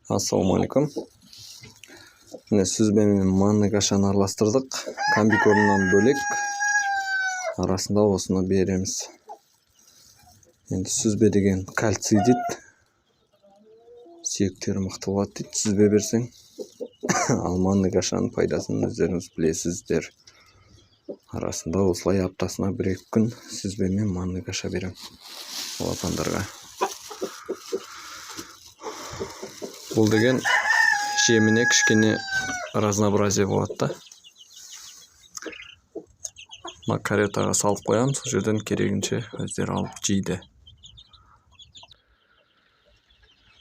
Ассалаумағалейкум. Міне сүзбе мен манный кашаны араластырдық. Комбикормнан бөлек арасында осыны береміз. Енді сүзбе деген кальций дейді. Сүйектері мықты болады дейді сүзбе берсең. Ал манный кашаның пайдасын өздеріңіз білесіздер. Арасында осылай аптасына 1-2 күн сүзбе мен манный каша беремін балапандарға. Бұл деген жеміне кішкене разнообразие болады да. Мына каретаға салып қоямын, сол жерден керегінше өздері алып жейді.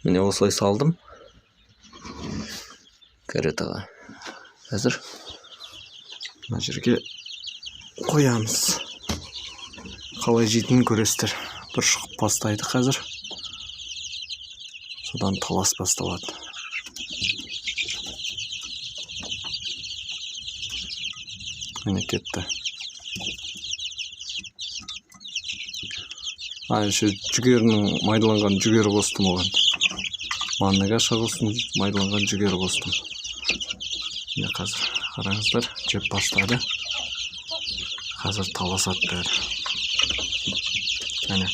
Міне осылай салдым каретаға. Қазір мына жерге қоямыз. Қалай жейтінін көресіздер. Бір шұқып бастайды қазір. Содан талас басталады. Міне кетті. Еще жүгерінің, майдаланған жүгері қостым оған. Манный каша қостым, майдаланған жүгері қостым. Міне қазір қараңыздар, жеп бастады. Қазір таласады бәрі. Міне.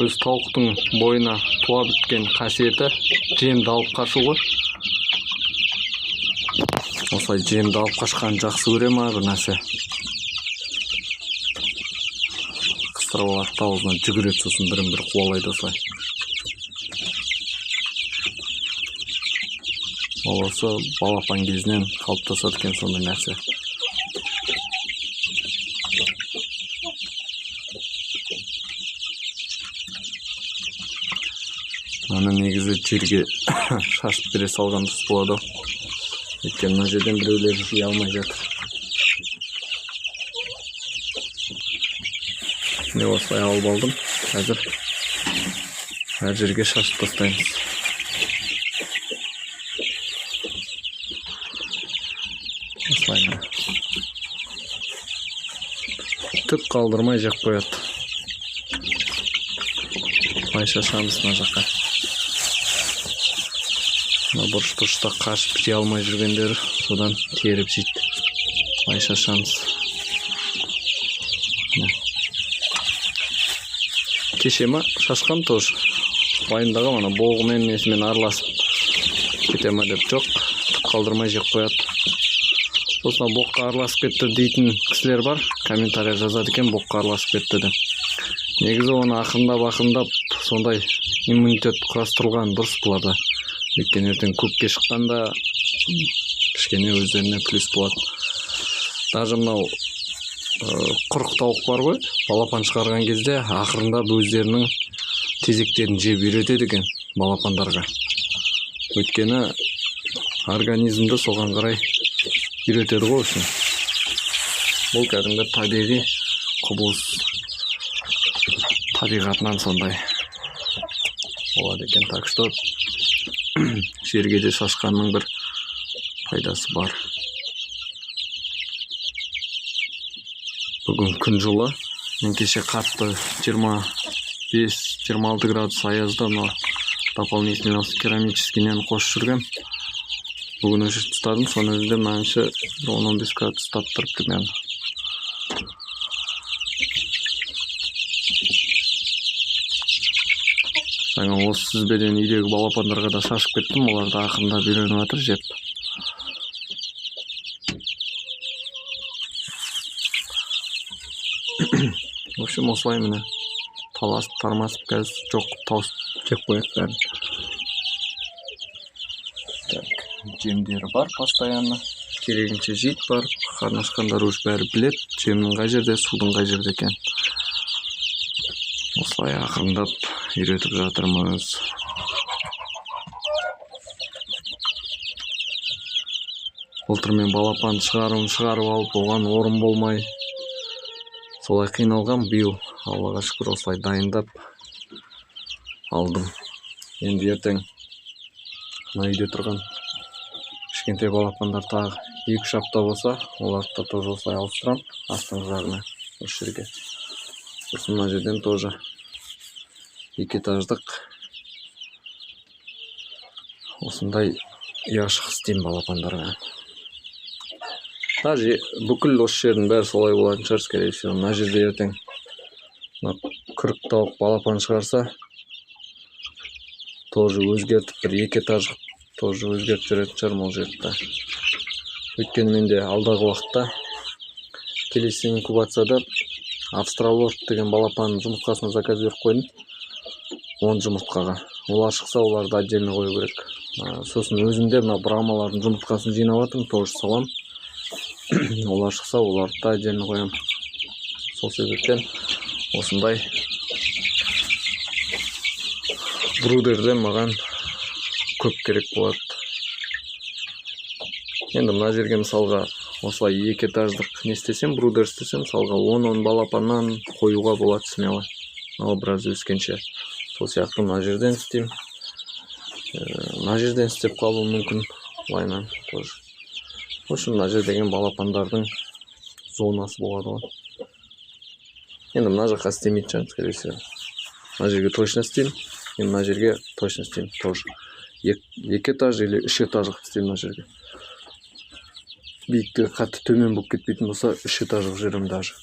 Өз тауықтың бойына туа біткен қасиеті жемді алып қашу ғой. Осылай жемді алып қашқанды жақсы көре ма бір нәрсе. Қыстырып алады да аузына жүгіреді, сосын бірін бірі қуалайды осылай. Ол осы балапан кезінен қалыптасады екен сондай нәрсе. Аны негізі жерге шашып бере салған дұрыс болады. Өйткені мына жерден біреулер жей алмай жатыр. Міне осылай алып алдым. Қазір әр жерге шашып тастаймыз. Осылай міне. Түк қалдырмай жеп қояды. Былай шашамыз мына жаққа. Мына бұрыш-бұрышта қашып жей алмай жүргендері содан теріп жейді. Былай шашамыз. Міне. Кеше ма шашқам тоже. Уайымдағам, ана боғымен несімен араласып кете ма деп, жоқ, түк қалдырмай жеп қояды. Сосын боққа араласып кетті дейтін кісілер бар, комментария жазады екен, боққа араласып кетті деп. Негізі оны ақырындап-ақырындап сондай иммунитет құрастырылған дұрыс бұларда. Өйткені ертең көкке шыққанда кішкене өздеріне плюс болады. Даже мынау құрық тауық бар ғой, балапан шығарған кезде ақырындап өздерінің тезектерін жеп үйретеді екен балапандарға. Өйткені организмді соған қарай үйретеді ғой үшін. Бұл кәдімгі табиғи құбылыс, табиғатынан сондай болады екен. Так что жерге де шашқанның бір пайдасы бар. Бүгін күн жылы. Мен кеше қатты 25-26 градус аязда мына дополнительно осы керамический нені қосып жүргем. Бүгін өшіріп тастадым, соның өзінде мынанша 10-15 градус ұстап тұр примерно. Жаңа осы сүзбеден үйдегі балапандарға да шашып кеттім, олар да ақырындап үйреніп жатыр жеп. В общем, осылай міне таласып тармасып қазір жоқ тауысып жеп қояды бәрін. Так, жемдері бар постоянно, керегінше жейді барып. Қарны ашқандар уже бәрі біледі жемнің қай жерде, судың қай жерде екенін. Осылай ақырындап үйретіп жатырмыз. Былтыр мен балапан шығарып алып, оған орын болмай солай қиналғам. Биыл Аллаға шүкір осылай дайындап алдым. Енді ертең мына үйде тұрған Кішкентай балапандар тағы 2-3 апта болса, оларды да тоже осылай ауыстырамын астыңғы жағына, осы жерге. Сосын мына жерден тоже 2 этаждық осындай ұяшық істеймін балапандарға. Даже бүкіл осы жердің бәрі солай болатын шығар, скорее всего. Мына жерде ертең мына күрік тауық балапан шығарса, тоже өзгертіп бір 2 этаж тоже өзгертіп жіберетін шығармын ол жерді. Өйткені менде алдағы уақытта келесі инкубацияда австралорд деген балапанның жұмыртқасына заказ беріп қойдым. 10 жұмыртқаға. Олар шықса, оларды отдельно қою керек. Сосын өзімде мына брамалардың жұмыртқасын жинап жатырмын, тоже саламын. Олар шықса, оларды да отдельно қоямын. Сол себептен осындай брудерден маған көп керек болады. Енді мына жерге мысалға осылай 2 этаждық не істесем, брудер істесем, мысалға он-он балапаннан қоюға болады смело. Мынау біраз өскенше. Сол сияқты мына жерден істеймін. Мына жерден істеп қалуым мүмкін былайынан тоже. В общем, мына жер деген балапандардың зонасы болады ғой. Енді мына жаққа істемейтін шығармын, скорее всего. Мына жерге точно істеймін. Енді мына жерге точно істеймін тоже. 2 этаж или 3 этаж қылып істеймін мына жерге. Биіктігі қатты төмен болып кетпейтін болса, 3 этаж қылып жіберемін даже.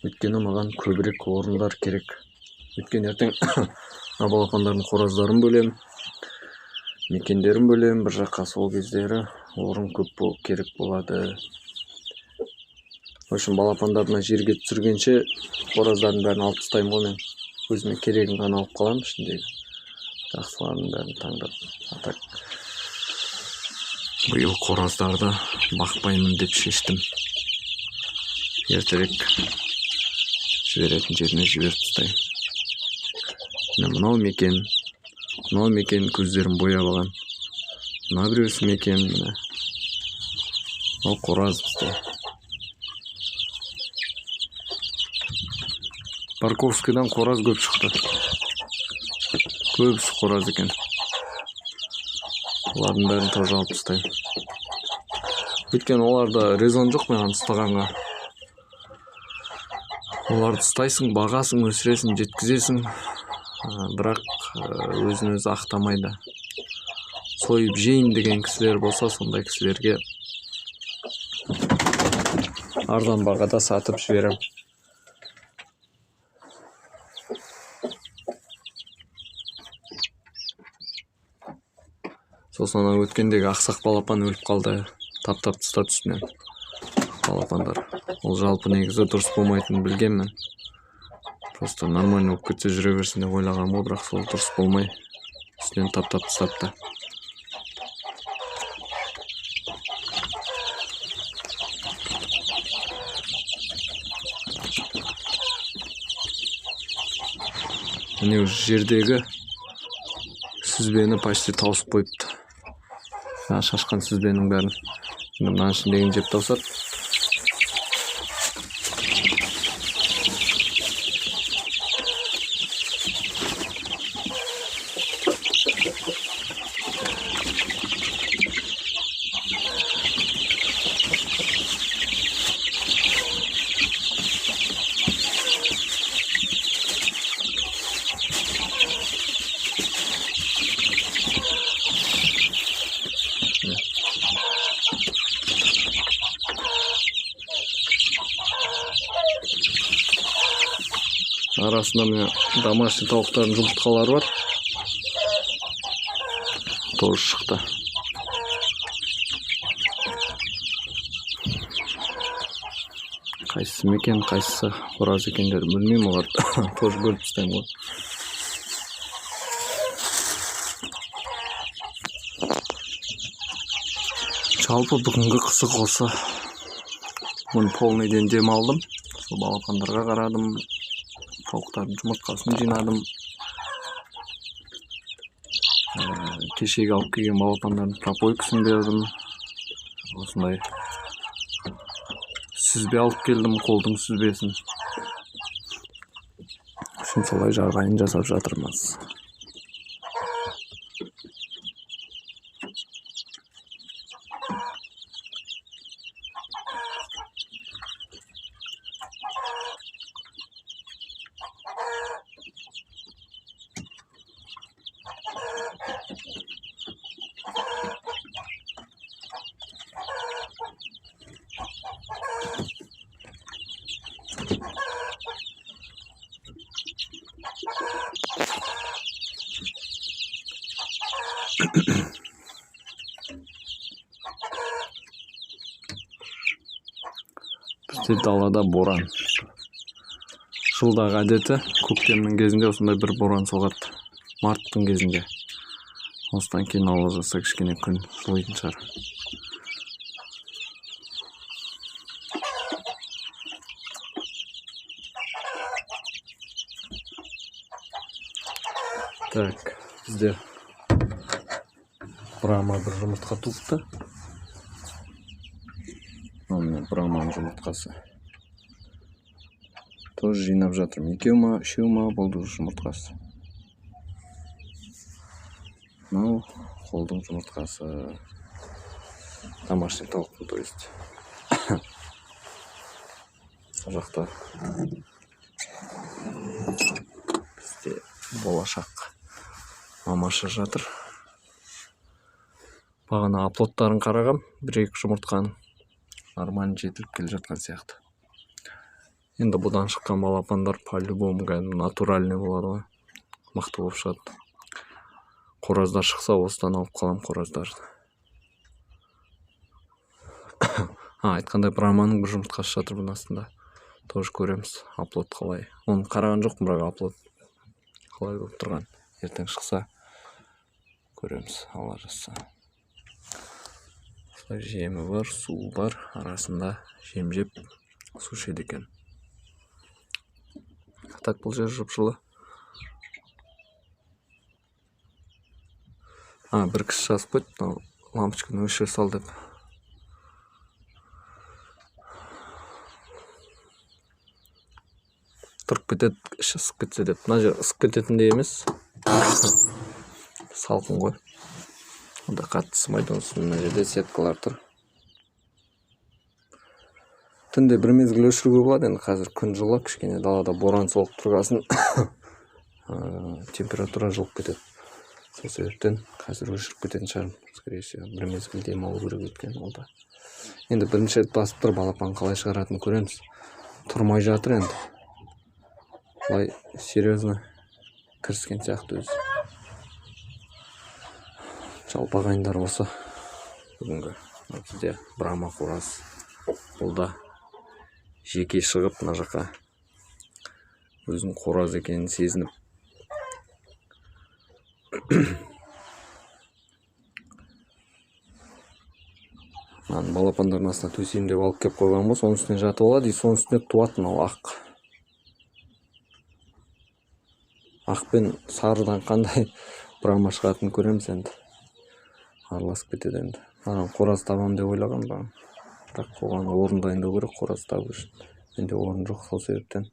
Өйткені маған көбірек орындар керек. Өйткені ертең мына балапандардың қораздарын бөлемін, мекендерін бөлемін бір жаққа, сол кездері орын көп керек болады. В общем, балапандарды мына жерге түсіргенше қораздардың бәрін алып тастаймын ғой мен. Өзіме керегін ғана алып қаламын, ішіндегі жақсыларын бәрін таңдап. А так биыл қораздарды бақпаймын деп шештім. Ертерек жіберетін жеріне жіберіп тастаймын. Міне мынау мекен, мынау мекен көздерін бояп алған. Мына біреусі мекен, міне. Мынау қораз бізде. Барковскийдан қораз көп шықты. Көбісі қораз екен. Олардың бәрін тоже алып тастаймын. Өйткені оларда резон жоқ маған ұстағанға. Оларды ұстайсың, бағасың, өсіресің, жеткізесің. Бірақ өзін өзі ақтамайды. Сойып жейін деген кісілер болса, сондай кісілерге арзан бағада сатып жіберем. Сосын ана өткендегі ақсақ балапан өліп қалды. Таптап тастады үстінен балапандар. Ол жалпы негізі дұрыс болмайтынын білгенмін. Просто нормально болып кетсе жүре берсін деп ойлағанмын ғой, бірақ сол дұрыс болмай үстінен таптап тастапты. Міне уже жердегі сүзбені почти тауысып қойыпты. Жаңа шашқан сүзбенің бәрін. Енді мынаның ішіндегіні жеп тауысады. Арасында міне домашний тауықтардың жұмыртқалары бар. Тоже шықты. Қайсысы мекен, қайсысы қораз екендерін білмеймін, оларды тоже бөліп тастаймын ғой. Жалпы бүгінгі қызық осы. Бүгін полный ден демалдым. Сол балапандарға қарадым. Тауықтардың жұмыртқасын жинадым. Кешегі алып келген балапандардың пропойкасын бердім. Осындай сүзбе алып келдім, қолдың сүзбесін. Шын солай жағдайын жасап жатырмыз. Бізде далада боран. Жылдағы әдеті көктемнің кезінде осындай бір боран соғады. Марттың кезінде. Осыдан кейін Алла жазса кішкене күн жылитын шығар. Так, бізде Брама бір жұмыртқа туыпты. Міне Браманың жұмыртқасы. Тоже жинап жатырмын. Екеу ма, үшеу ма болды жұмыртқасы. Мынау қолдың жұмыртқасы. Домашний тауықтың, то есть. Бұл жақта бізде болашақ мамаша жатыр. Бағана оплоттарын қарағам, бір-екі жұмыртқаның нормально жетіліп келе жатқан сияқты. Енді бұдан шыққан балапандар по-любому кәдімгі натуральный болады ғой. Мықты болып шығады. Қораздар шықса осыдан алып қалам қораздарды. Айтқандай Браманың бір жұмыртқасы жатыр бұның астында. Тоже көреміз оплот қалай. Оны қараған жоқпын, бірақ оплот қалай болып тұрған. Ертең шықса көреміз, Алла жазса. Осылай жемі бар, суы бар, арасында жем жеп су ішеді екен. Так, бұл жер жып-жылы. Бір кісі жазып қойды, мынау лампочканы өшіре сал деп. Тұрып кетеді, іші ысып кетсе деп. Мына жер ысып кететіндей емес. Салқын ғой. Онда қатты ысымайды, оның үстіне мына жерде сеткалар тұр. Түнде бір мезгіл өшіруге болады, енді қазір күн жылы, кішкене далада боран соғып тұрғасын температура жылып кетеді. Сол себептен қазір өшіріп кететін шығармын. Скорее всего, бір мезгіл демалу керек өйткені ол да. Енді бірінші рет басып тұр, балапан қалай шығаратынын көреміз. Тұрмай жатыр енді. Былай серьезно кіріскен сияқты өзі. Жалпы ағайындар осы бүгінгі бізде Брама қораз. Бұл да жеке шығып мына жаққа өзінің қораз екенін сезініп мынаның балапандардың астына төсеймін деп алып келіп қойған ғой, соның үстіне жатып алады, и соның үстіне туады мынау ақ. Ақ пен сарыдан қандай Брама шығатынын көреміз енді. Араласып кетеді енді. Маған қораз табамын деп ойлаған бағана. Бірақ оған орын дайындау керек қораз табу үшін. Менде орын жоқ, сол себептен.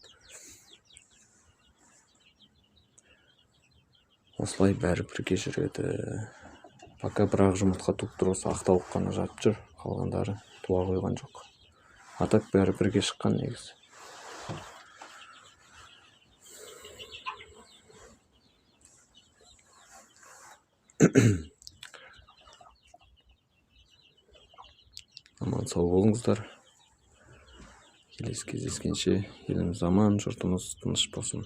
Осылай бәрі бірге жүреді. Пока бір-ақ жұмыртқа туып тұр, осы ақ тауық қана жатып жүр, қалғандары туа қойған жоқ. А так бәрі бірге шыққан негізі. Аман сау болыңыздар. Келесі кездескенше еліміз аман, жұртымыз тыныш болсын.